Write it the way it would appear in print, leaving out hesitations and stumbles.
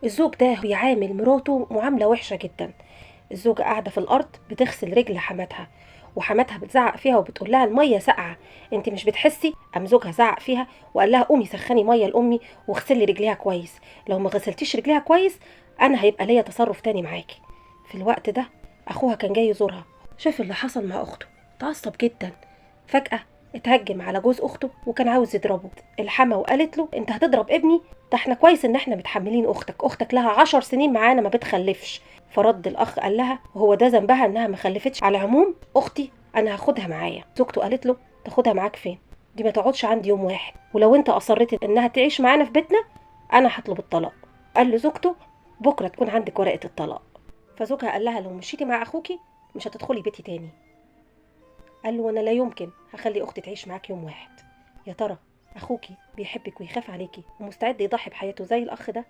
الزوج ده بيعامل مراته معاملة وحشة جدا. الزوجة قاعدة في الأرض بتغسل رجل حماتها، وحماتها بتزعق فيها وبتقول لها المية ساقعة، انت مش بتحسي؟ قام زوجها زعق فيها وقال لها قومي سخني مية لأمي واغسلي رجليها كويس، لو ما غسلتيش رجليها كويس أنا هيبقى ليا تصرف تاني معاكي. في الوقت ده أخوها كان جاي يزورها، شاف اللي حصل مع أخته، اتعصب جدا، فجأة اتهجم على جوز أخته وكان عاوز يضربه. الحما وقالت له انت هتضرب ابني؟ ده احنا كويس ان احنا متحملين اختك، اختك لها 10 سنين معانا ما بتخلفش. فرد الاخ قال لها هو ده ذنبها انها ما خلفتش؟ على العموم اختي انا هاخدها معايا. زوجته قالت له تاخدها معاك فين؟ دي ما تقعدش عندي يوم واحد، ولو انت اصريت انها تعيش معانا في بيتنا انا هطلب الطلاق. قال لزوجته بكره تكون عندك ورقة الطلاق. فزوجها قال لها لو مشيتي مع اخوكي مش هتدخلي بيتي تاني. قال له وانا لا يمكن هخلي اختي تعيش معاك يوم واحد. يا ترى اخوكي بيحبك ويخاف عليكي ومستعد يضحي بحياته زي الاخ ده؟